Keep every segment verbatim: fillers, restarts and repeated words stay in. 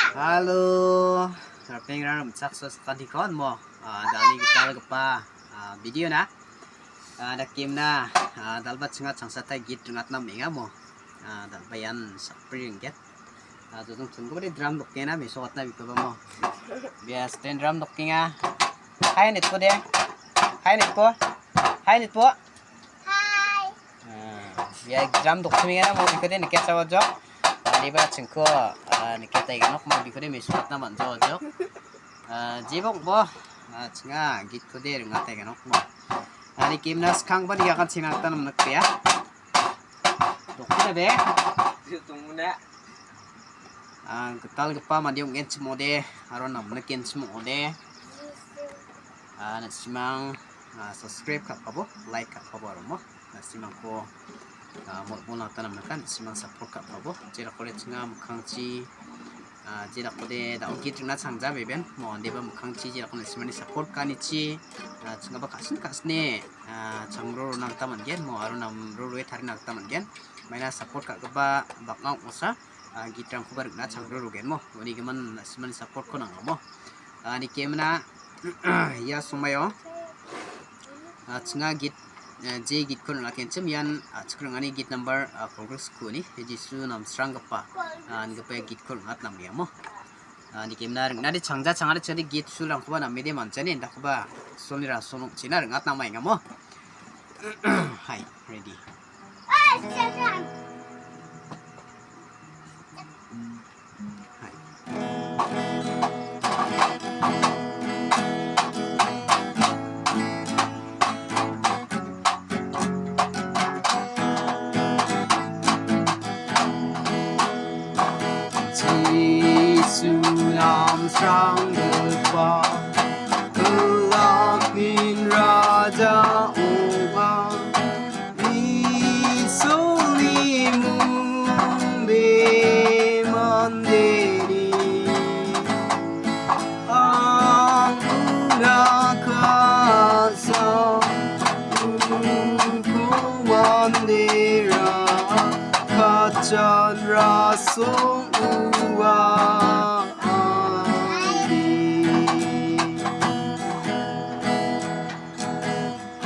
Halo, ripengrang rimchaksoa sakantikon mo, ah, dal·e gitalgipa, ah, video-na. Ah, dakemna, ah, dalba chinga changsatai git ringatna amenga mo. Ah, dalba ian sakbri ringgit. Ah, jojong chonggipade drum dokengna mesokatna bikoba mo. Bia stand drum dokenga. Hai nitpo de. Hai nitpo. Hai nitpo. Hai. Ah, ia drum dokchimengara mo bikode nikechawajok. Adiba chingko, ah, niketaigenok mo bikode mesokatna man·jawajok. Ah, jibok bo, ah, chinga gitkode ringataigenok mo. Ani kimna skangba niakan chinangtan namnikbea. Dokchina be? Tongmuna. Ah, gitalgipa mande ong·genchim ong·ode, aro namnikgenchim ong·ode. Ah, na·simang, ah, subscribe ka·pabo, like ka·pabo aro mo. Na·simangko, ah, mol·mol nangta namnika, na·simang support ka·pabo. Jerakole chinga mikkangchi, ah, jerakode da·o git ringna changja beben. Mo andeba mikkangchi jerakon na·simani support ka·anichi, ah, chingaba ka·sin ka·sine, ah, changro rona gita man·gen. Mo aro namro roe tarina gita man·gen. Maina support ka·gipa bang·a ong·osa, ah, gitrangkoba ring·na changro rogen mo. Uni gimin na·simani support-ko nangamo. Ah, nikemna ia somaio, ah, chinga git, eh, je gitko ring·akenchim ian, ah, chikringani git number, ah, progress-ko ni Jisu namsranggipa, ah, ingipa ia gitko ring·atna mengamo. Ah, nikemna ring·nade changja changade chade git sulrangkoba namede manchani indakoba solni rason ong·china ring·atna maengamo. Hai, ready. Jisu namsranggipa, Pilapni raja ong·a. Isolni mungde mandeni anguna ka·sa uko mandera kachan rasong ua.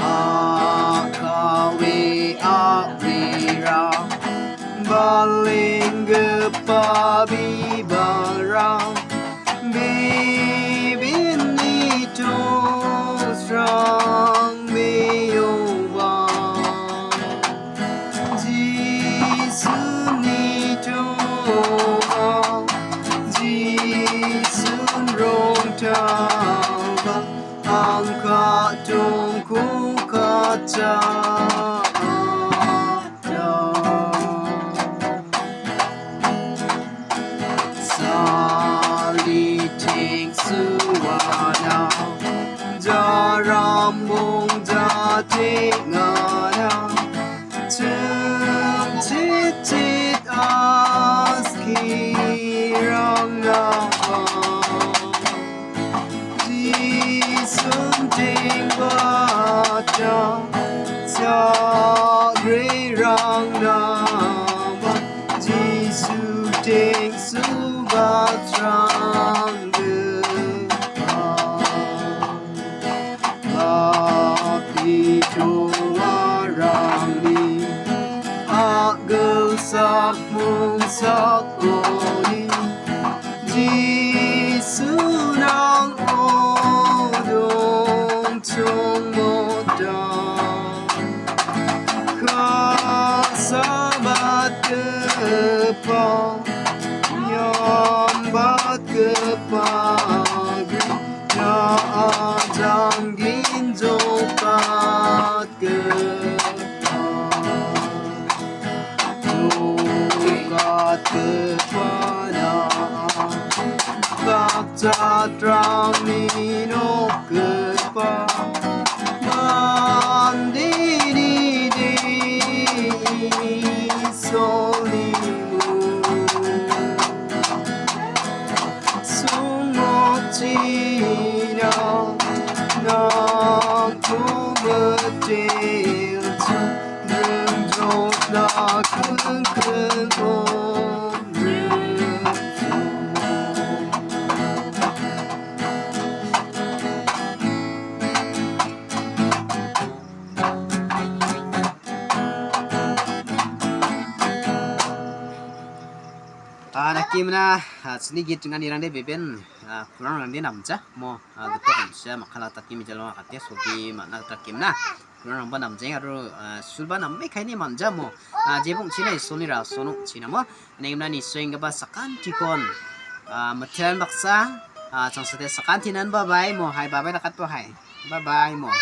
Akawe a·rera, balenggipa bibalra, bebeni tosrang beoba. Jisuni tonga, Jisun rongtaba. Angka tongku kaca ada. Sali ting suana, jarambong jatingana. Chim chit chit aski rang na ba. Jisun ting ba cha, cha gre rang na ba. Jisu ting su ba trang de ba. Baptitoarangni agilsak mungsak uni Jisunang odong chongmotang. Kasabatgipa, nyambatgipa, Gita janggin jokatgipa, jokatgipana, kak chatrangni nokgipa, mandeni de Isolni mung. Songmotchina nangko mitelcha, nang jotna kengkeng omrikso. Dakemna, ah, chini git ringanirangde beben, ah, kurang rangde namja, mo, ah, gita namja, makala take mijalo akate, sobi mana gita kemna. Kurang rangba namjeng, aro, ah, sulba namme kaini manja mo. Ah, jebong china isoni rasono china mo. Nemna nisoenggipa sakantikon, ah, miteran baksa, ah, changsate sakantinan babai mo, hai babai dakatpo hai. Babai mo.